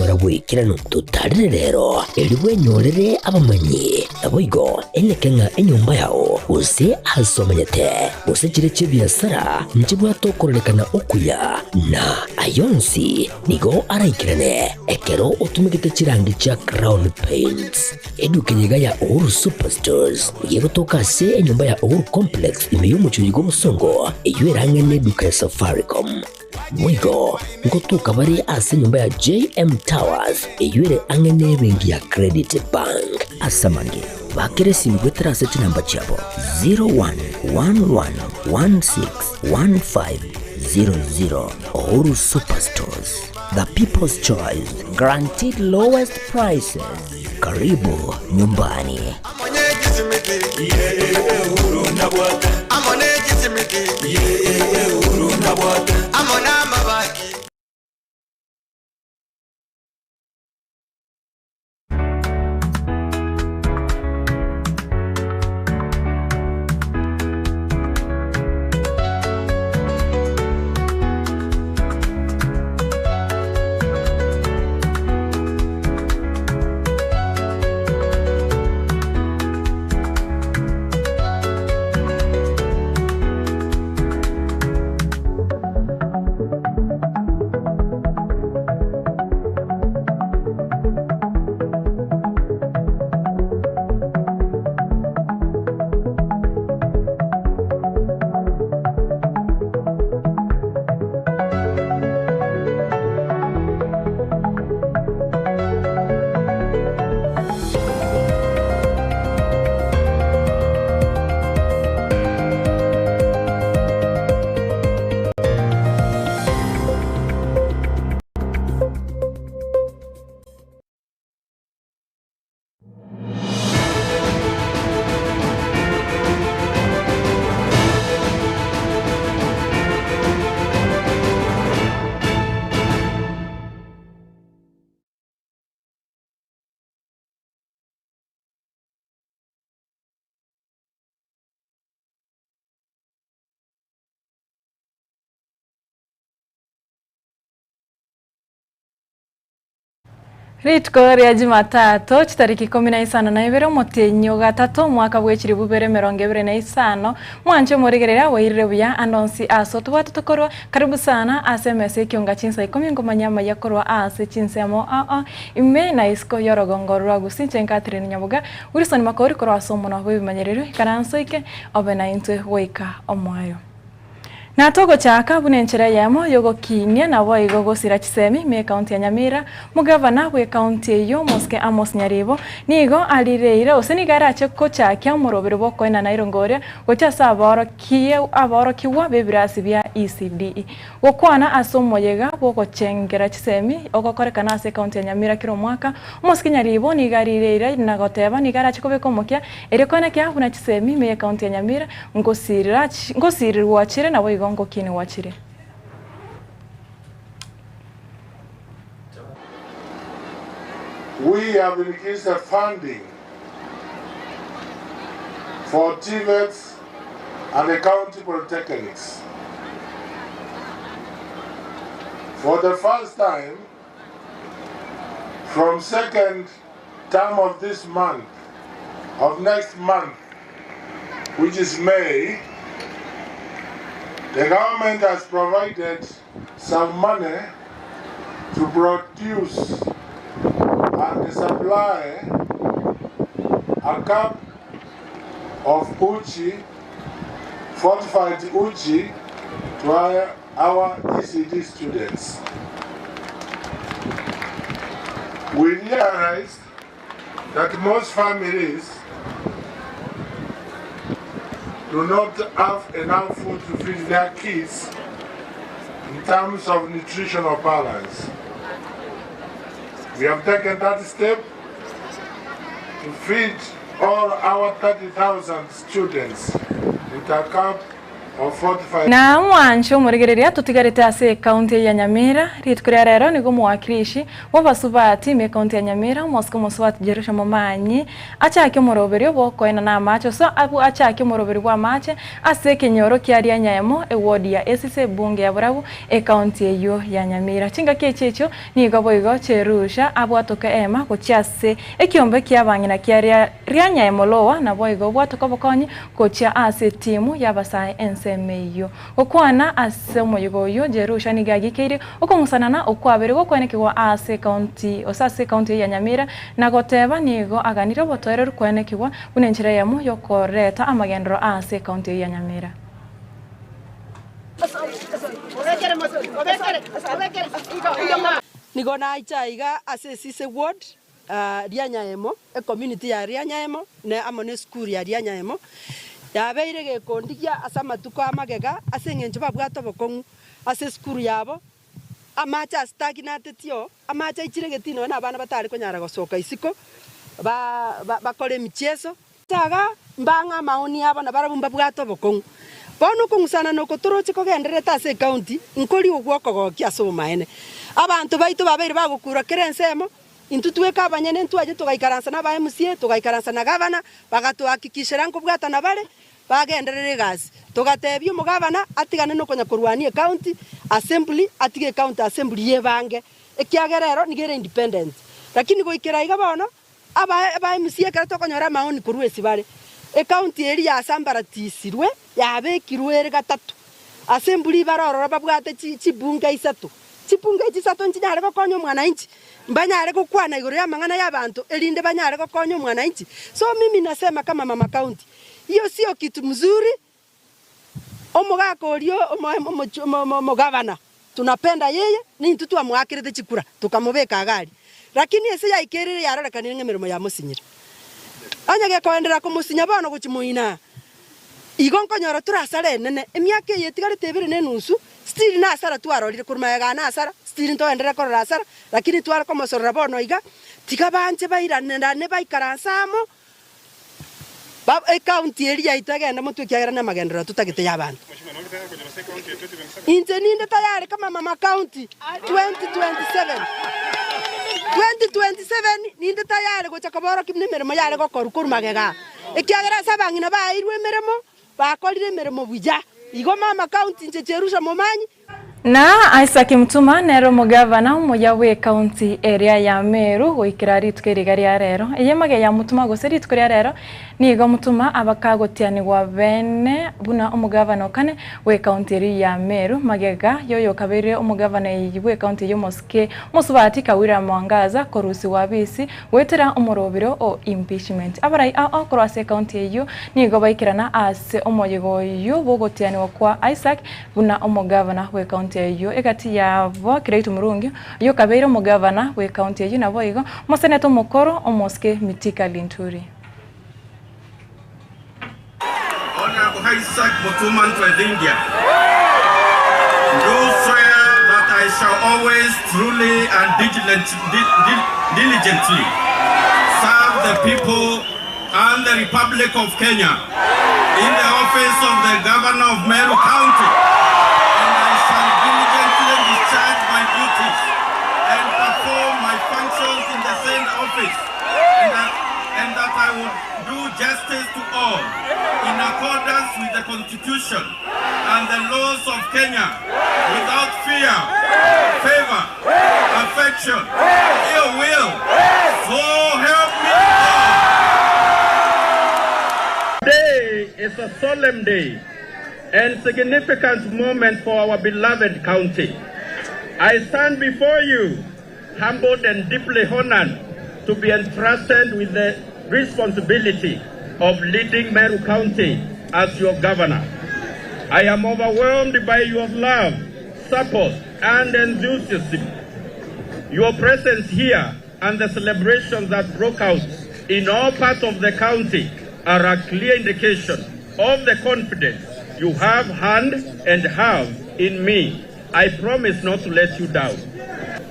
okonyora goikeranu. Totarire rero, erio bwenyorere abamanyi. Naboigo eneke ng'a enyomba yao, gose aase omenyete, gose chiria chi'ebiasara nchibwate okororekana okuya, na ayio onsi nigo araikerane ekero otumegete chirangi chia Crown Paints. Eduka eye iga ya Uhuru Superstores nigo egotoka ase enyomba ya Uhuru Complex ime y'omochie oyo bw'obosongo, eyio ere ang'e n'eduka ya Safaricom. Boigo ngotoka bare ase enyomba ya JM Towers eyio ere ang'e n'ebenki ya Credit Bank. Ase amange, bakera esimi goetera ase chinamba chiabo 0111161500. Uhuru Superstores, the people's choice, guaranteed lowest prices. Karibu nyumbani. Rituko ria Jumatatu, chitariki ikomi na isano na ibere omotienyi o gatato omwaka bwe chilifu bibere emerongo ebere na isano, mwanche omorigereria bwairire buya ande onsi ase otobwate tokorwa. Karibu sana ase emesa ekionga chinsa ikomi nkomanya amaya korwa ase chinsemo ao ime na isiko y'orogongo rwa Gusii inche Catherine Nyaboga, Wilson Makori korwa ase omonwa bw'ebimanyererio ikaranso ike obe naintwe goika omoerio. Na togochaka buna enchera eyemo y'ogokiinia naboigo gosira chisemi ime ekaunti ya Nyamira, Omogavana bw'ekaunti eyio Omosike Amos Nyaribo nigo arireire gose nigo arache gochakia omoroberi bw'okoenana irongo oria gochia ase aborokie aborokigwa b'ebirasi bia ECDE. Gokwana ase omoyega bw'ogochengera chisemi ogokorekana ase ekaunti ya Nyamira kera omwaka, Omosike Nyaribo nigo arireire na goteba nigo arache kobeka omokia erio koenekia buna chisemi ime y'ekaunti ya Nyamira Ngosirira ngosirirwa chire naboigo ngokinigwa chire. We have increased the funding for TVETs and the county polytechnics. For the first time, from second term of this month, of next month, which is May, the government has provided some money to produce and supply a cup of uji, fortified uji, to our, our ECD students. We realized that most families do not have enough food to feed their kids in terms of nutritional balance. We have taken that step to feed all our 30,000 students with a cup of 45. Na mwanche omorigereria totigarete ase ekaunti ya Nyamira. Rituko ria rero nigo omowakilishi bw'abasubati ime ekaunti ya Nyamira, omosike omosubati Jerusha Momanyi, achake omoroberio bw'okoenana amache ase abwo achake omoroberio bw'amache ase ekenyoro kia Rianyaemo, eward ya Esise, ebunge ya Borabu, ekaunti eyio ya Nyamira. Chingaki echi echio nigo boigo Jerusha abwatoke eema gochia ase ekiombe ki'abang'ina kia Rianyaemo Lower, naboigo obwatoke obokonyi gochia ase etimu y'abasae ensemo eyio. Gokwana ase omoyega oyio, Jerusha nigo agikeire okong'usanana okwabere gokwenekigwa ase ekaunti gose ase ekaunti eyio ya Nyamira na goteba nigo aganire obotoereru kwenekigwa buna enchera eyemo yokoreta amagenderero ase ekaunti eyio ya Nyamira. Nigo naicha aiga ase Esise Ward Rianyaemo, ecommunity ya Rianyaemo, ne amo nesukuru ya Rianyaemo, yabeire gekondigia ase amatuko a magega ase engencho babwate obokong'u ase esukuru yabo, amache ase taginateti oo, amache aichire egetii nonya na abana batare konyara gosoka isiko ba bakore emichieso. Iga mbang'e amaoni abo na barabwo mbabwate obokong'u. Bono okong'usana noko toroche kogendererete ase ecounty, nkori ogwo okogokia ase obomaene. Abanto baito babeire bagokura kera ensemo, intwe tweka abanyene ntwache togaikaransa na aba MCA, togaikaransa na gavana, bagatohakikishera nkobwatana bare, bagenderere egasi. Togatebia omogavana atigane nokonya korwania ecounty assembly, atige ecounty assembly yebange, ekiagera ero nigo ere independent. Lakini goikera iga bono, Aba MC ekero tokonyora amaoni korwa esibare, ecounty eria yasambaratisirwe yabekirwe ere gatato ase emburi bare ororo babwate chibunge isato. Chibunge echi isato nchinyare gokonya omwananchi, mbanyare gokwana igoro y'amang'ana y'abanto erinde banyare gokonya omwananchi. So mimi nasema kama mama county, hiyo sio kitu mzuri. Omogaka oria omogavana tunapenda yeye, nintwe twamoakerete chikura tokamobeka iga aria. Lakini ase yaikereire yarorekanire ng'a emeremo yamosinyire. Onye gekoenderera komosinya bono gochia moino aa, igo nkonyora tore asara enene. Emiaka eye etigarete ebere na enusu, still na asara twarorire korwa magega aa na asara, still ntoenderere korora asara, lakini tware komosorora bono iga, tiga banche bairanerane baikaranse amo. Ecounty eria yaito egende motwe ekiagera namagenderero totagete y'abanto. Inche ninde tayari kama mama county 2027. 2027 ninde tayari gocha koborokia buna emeremo yare gokorwa korwa magega aa. Ekiagera ase abang'ina baeirwe emeremo, bakorire emeremo buya. Igo mama county inche Jerusha Momanyi. Na Isaac Mutuma nere omogavana omoyia bw'ecounty eria ya Meru goikera rituko eri iga ria rero. Eye emage ya Mutuma gose rituko ria rero nigo Mutuma abakagotianigwa bene buna omogavana o kane bw'ecounty eria ya Meru magega yoyokabeire omogavana bw'ecounty eyio omosike Mosubati Kawira Mwangaza korusigwa abisi goetera omorobiro o impeachment. Abarai ao korwa ase ecounty eyio nigo baikerana ase omoyega oyio bw'ogotianigwa kwa Isaac Buna omogavana bw'ecounty eyio egati yabo Kiraitu Murungi, oyio okabeire omogavana bw'ecounty eyio naboigo omoseneta omokoro omosike Mithika Linturi. Honourable Isaac Mutuma Ntwethingia, do swear that I shall always truly and diligently serve the people and the Republic of Kenya in the office of the Governor of Meru County, and I shall diligently discharge my duties and perform my functions in the same office, and that, and that I will do justice to all in accordance with the Constitution and the laws of Kenya without fear, favor, affection, ill will. So help me God. Today is a solemn day and significant moment for our beloved county. I stand before you, humbled and deeply honored to be entrusted with the responsibility of leading Meru County as your governor. I am overwhelmed by your love, support, and enthusiasm. Your presence here and the celebrations that broke out in all parts of the county are a clear indication of the confidence you have had and have in me. I promise not to let you down.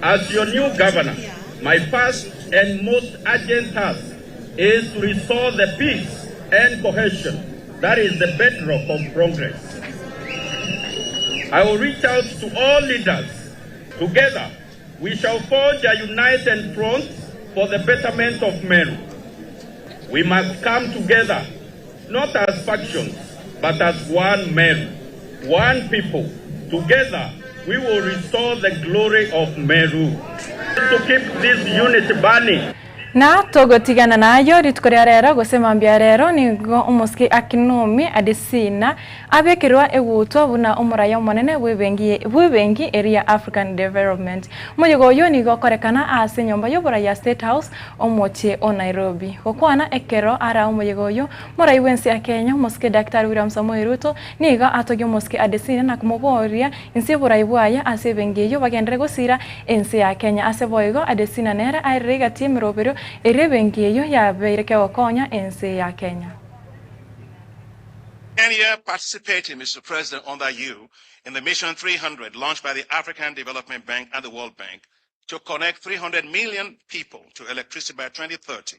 As your new governor, my first and most urgent task is to restore the peace and cohesion that is the bedrock of progress. I will reach out to all leaders. Together, we shall forge a united front for the betterment of Meru. We must come together, not as factions, but as one Meru, one people. Together, we will restore the glory of Meru. To keep this unity burning. Na togotigana nayio rituko ria rero, gose mambia rero, nigo omosike Akinomi Adesina abekerwa egutwa buna omoraya omonene bw'ebenki bw'ebenki eria ya African Development. Omoyega oyio nigo okorekana ase enyomba y'oborai ya State House omochie o Nairobi. Gokwana ekero ara omoyega oyio, Morai bw'ense ya Kenya omosike Daktari William Samoei Ruto nigo atogia omosike Adesina na komoboria inse y'oborai bwaye ase ebenki eyio bagenderere gosira ense ya Kenya. Ase boigo Adesina nere aerire egati y'emeroberio eria ebenki eyio yabeire kegokonya ense ya Kenya. Kenya participating, Mr. President, under you in the Mission 300 launched by the African Development Bank and the World Bank to connect 300 million people to electricity by 2030,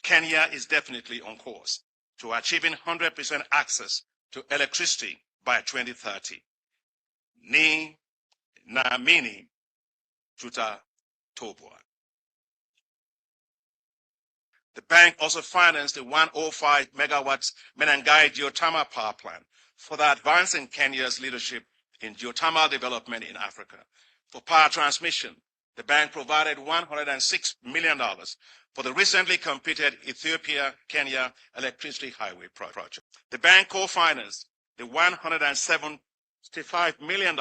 Kenya is definitely on course to achieving 100% access to electricity by 2030. Ni naamini tutatoboa. The bank also financed the 105 megawatts Menengai geothermal power plant, further advancing Kenya's leadership in geothermal development in Africa. For power transmission, the bank provided $106 million for the recently completed Ethiopia-Kenya Electricity Highway project. The bank co-financed the $175 million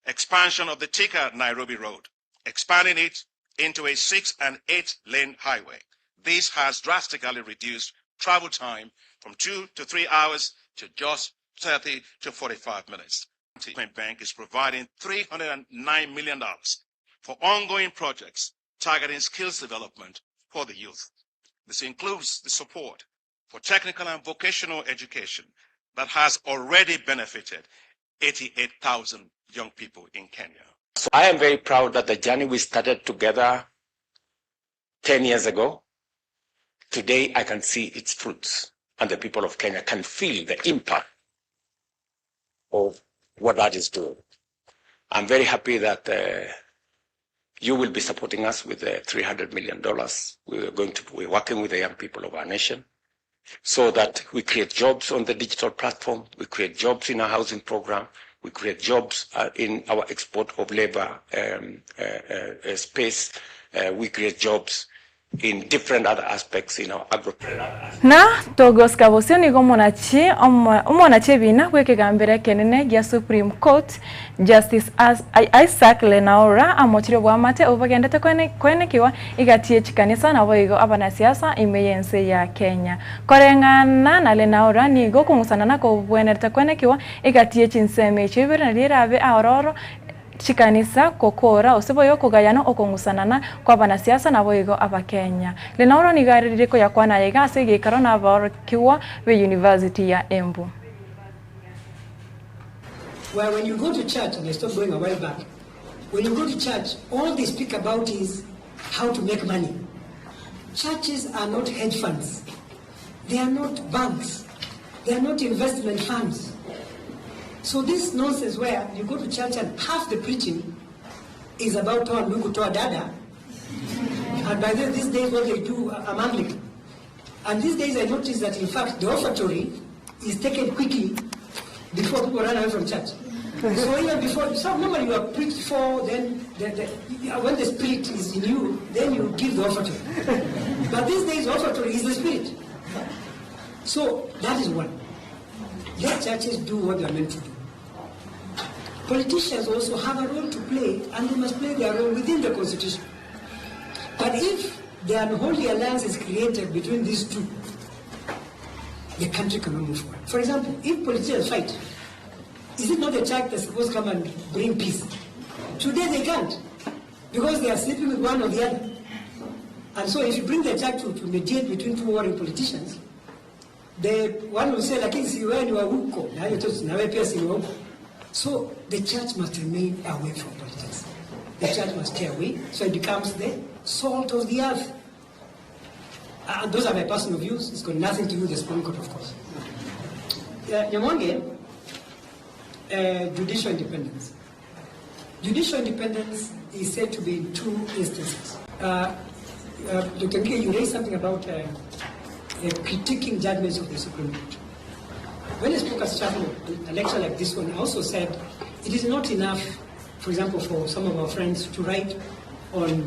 expansion of the Thika Nairobi Road, expanding it into a 6 and 8 lane highway. This has drastically reduced travel time from 2 to 3 hours to just 30 to 45 minutes. The Bank is providing $309 million for ongoing projects targeting skills development for the youth. This includes the support for technical and vocational education that has already benefited 88,000 young people in Kenya. So I am very proud that the journey we started together 10 years ago, today I can see its fruits, and the people of Kenya can feel the impact of what that is doing. I'm very happy that you will be supporting us with the $300 million. We are going to be working with the young people of our nation so that we create jobs on the digital platform, we create jobs in our housing program, we create jobs in our export of labor space, we create jobs in different other aspects in our agro. Na togosika bosio nigo omonachi omonachi ebina bw'ekegambero ekenene gia Supreme Court Justice Isaac Lenaola amochire oboamate obwo bagendete koenekigwa egati ye chikanisa naboigo abanasiasa ime y'ense ya Kenya. Koreng'ana na Lenaola nigo okong'usana nakobwenerete koenekigwa egati ye chinsemo echio ibere nario erabe aororo chikanisa gokora gose boigo kogayana okong'usanana kw'abanasiasa naboigo Abakenya. Lenaola nigo arerire koyakwana aya iga ase egeikaro nabaorokigwa be University ya Embu. Where when you go to church, and I stopped going a while back, when you go to church, all they speak about is how to make money. Churches are not hedge funds. They are not banks. They are not investment funds. So this nonsense where you go to church and half the preaching is about toa ndugu, toa dada, and by then these days what they do, I'm Anglican. And these days I notice that in fact the offertory is taken quickly before people run away from church. So even before, so normally you are preached for, then when the spirit is in you, then you give the offertory. But these days the offertory is the spirit. So that is one. Let churches do what they are meant to do. Politicians also have a role to play, and they must play their role within the constitution. But if the unholy alliance is created between these two, the country cannot move forward. For example, if politicians fight, is it not the church that's supposed to come and bring peace? Today they can't, because they are sleeping with one or the other. And so if you bring the church to mediate between two warring politicians, the one will say, lakini si wewe ni wa huko, na hiyo tu, na wewe pia si wa huko. So the church must remain away from politics. The church must stay away, so it becomes the salt of the earth. And those are my personal views. It's got nothing to do with the Supreme Court, of course. Nyamonge, Judicial independence. Judicial independence is said to be in two instances. Dr. Ngige, you raised something about critiquing judgments of the Supreme Court. When I spoke at Strathmore, a lecture like this one, I also said it is not enough, for example, for some of our friends to write on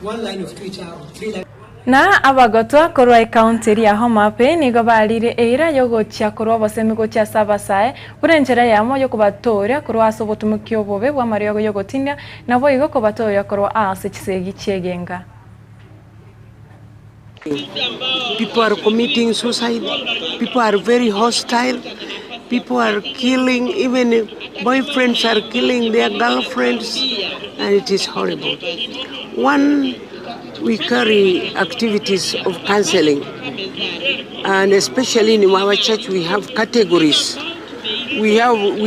one line of Twitter or three lines. Na abagotwa korwa ekaunti eria ya Homa Bay nigo barire eira y'ogochia korwa obosemi gochia ase abasae buna enchera eyemo y'okobatooria korwa ase obotumoki obobe bw'amariogo y'ogotindia naboigo kobatooria korwa ase chisegi chi'egenga. People are committing suicide, people are very hostile, people are killing, even boyfriends are killing their girlfriends, and it is horrible. One, we carry activities of counseling, and especially in our church we have categories. We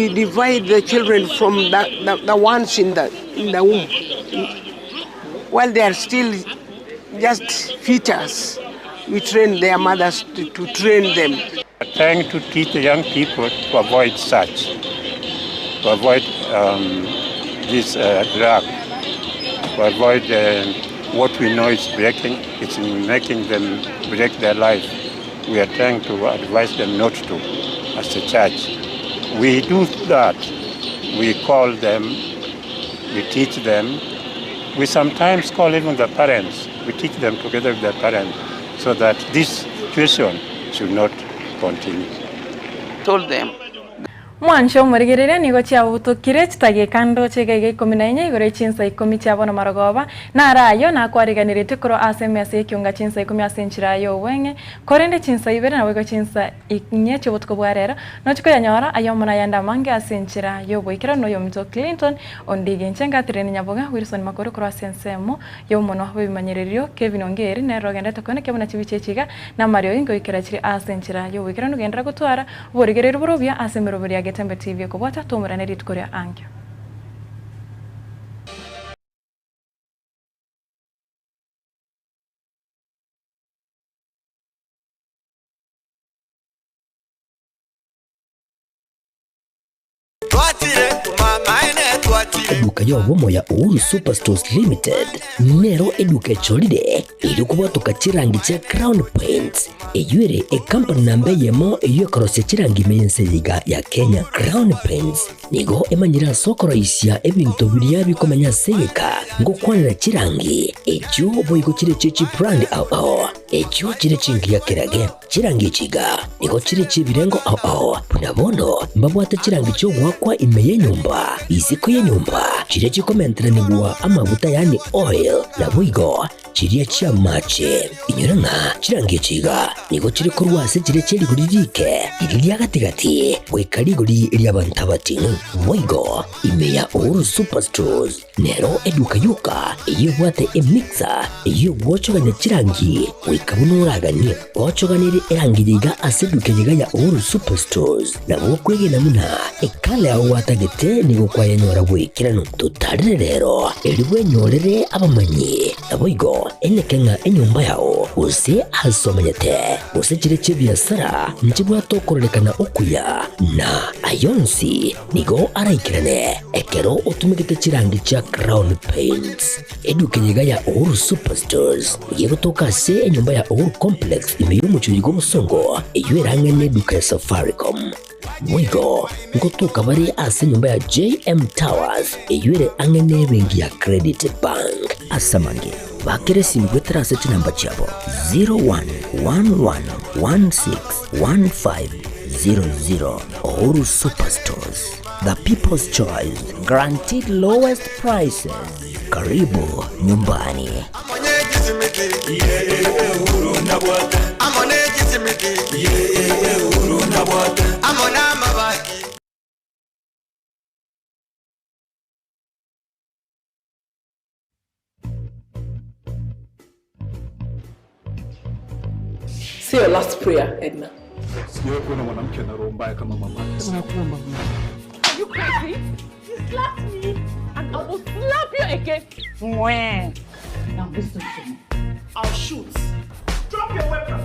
divide the children from the ones in the womb while they are still just fetus. We train their mothers to train them. We're trying to teach the young people to avoid such, to avoid this drug, to avoid what we know is breaking, it's making them break their life. We are trying to advise them not to, as a church. We do that. We call them, we teach them. We sometimes call even the parents. We teach them together with their parents so that this situation should not continue. Told them. Mwancho omorigereria nigo chiabutokire chitageka ndoche iga 14 igoro chinsa 10 chiabo marogoba narayo nakwariganiretie korwa ase emesa y'ekiunga chinsa 10 ase enchera y'obweng'e korende chinsa ibere naboigo chinsa inye chiobotuko bwa rero nochikoyanyora ayo omona yande amange ase enchera y'oboikera noyo ominto Clinton ondige inche ngatireni Nyaboga Wilson Makori korwa ase ensemo y'omonwa bw'ebimanyererio Kevin Ongeri nero ogendete kone kebuna chibiche echiga namario ingoikera chiri ase enchera y'oboikera nogendera gotwara oborigereria borobia ase emeroberi ya Getembe TV kubwata tumurane rituko rya angyo. Eduka y'obomo ya Uhuru Superstores Limited nero eduka echorire iri kubwatoka chirangi chia Crown Paints eyuere ekampani namba eyemo eyo ekorosia chirangi ime y'ense yiga ya Kenya. Crown Paints nigo emanyire ase okoroisia ebinto biria bikomenya ase egeka ngokwanera chirangi echio boigo chire chie chibrand ao ao echio chire chingiya kerage chirangi echiga nigo chire chiebirengo ao ao buna bono mbabwate chirangi chiogwakwa ime y'enyomba isiko y'enyomba chire chikomenteranigwa amaguta yani oil naboigo chiria chiamache inyora ng'a chirangi echiga nigo chire korwa ase chire chierigori rike riri ria gatigati goika rigori ria abanto abating'u boigo ime ya Uhuru Superstores nero eduka yoka eyio ebwate emixer eyio egwochogania chirangi goika buna oraganie gochoganere erangi yiga ase eduka yiga ya Uhuru Superstores nabo okwegena muna ekala yao gwatagete nigo kwayenyora bwekirano totarire rero eri bwenyorere abamanyi naboigo eneke ng'a enyomba yao gose ase omanyete gose chire chiebiasara nchibwate okororekana okuya na ayonsi nigo araikirane ekero otumegete chirangi chia Crown Paints eduka yiga ya Uhuru Superstores yegotoka ase enyomba ya Uhuru Complex ime y'omochuri gw'obosongo eyo erang'ene eduka ya Safaricom Boigo ngotoka bare ase enyomba ya JM Towers eyo ere ang'e n'ebenki ya Credit Bank asamange bakere simu gwetera ase chinamba chiabo 0111161500. Uhuru Superstores, the people's choice, guaranteed lowest prices. Karibu nyumbani. Say your last prayer, Edna. Sijawahi kuona mwanamke ana roho mbaya kama mama. Nakuomba. Are you crazy? You slapped me and I will slap you again. Mwah. Now listen to me. I'll shoot. Drop your weapon.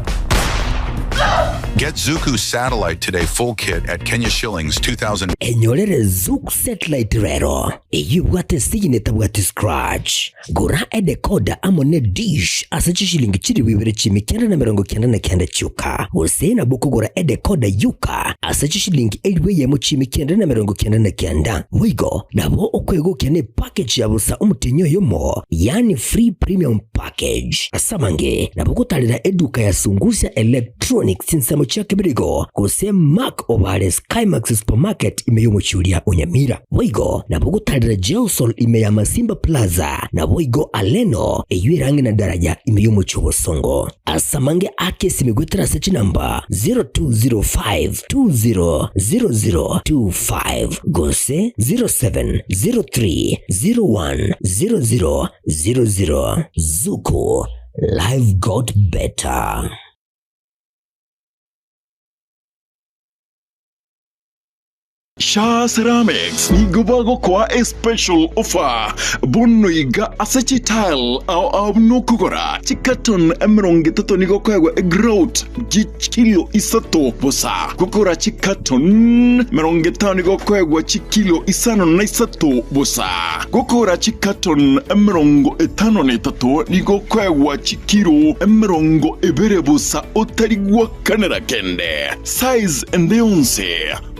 Get Zuku Satellite today full kit at Kenya shillings 2000. Enyorere Zuku Satellite rero, eyio ebwate esigini etabwati scratch. Gora edecoder amo ne dish ase chishilingi chilifu ibere chiimi 999 chioka, gose nabo okogora edecoder yoka ase chishilingi elifu eyemo chiimi 999. Boigo nabo okwegokia ne package ya bosa omotienyi oyomo, yaani free premium package. Ase abange nabo ogotarera eduka ya Sungusia Electronics chinsemo chia Kebirigo gose Mark Obare Skymax Supermarket ime y'omochie oria o Nyamira. Boigo nabo ogotarera Gelsol ime ya Masimba Plaza naboigo Aleno eyio ere ang'e na daraja ime y'omochie o Bosongo. Ase amange ake esimi goetera ase chinamba 0205 200025 gose 0703 0100 00. Zuku, life got better. Shaa Ceramics nigo bagokoa a special offer bono iga ase chitile ao ao buna okogora chicarton 30 nigo okoegwa egrout chikilo isato bosa gokora chicarton 50 nigo okoegwa chikilo 53 bosa gokora chicarton 53 nigo okoegwa chikilo 20 bosa otari gwakanera kende size ende yonsi.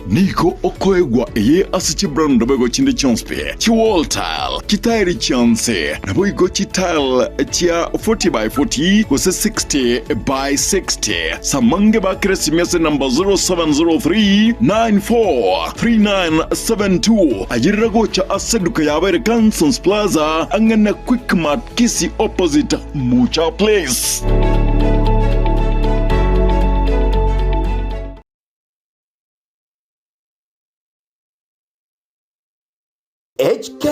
Nigo okoegwa eye ase chibrand bego chinde chionsi pi, chiwall tile, chitairi chionsi, naboigo chitile chia 40 by 40 gose 60 by 60. Samange bakere esimi ase number 0703 94 3972. Ayerera gocha ase eduka yabo ere Gansons Plaza ang'e na Quickmart Kisii opposite Mucha Place. HK.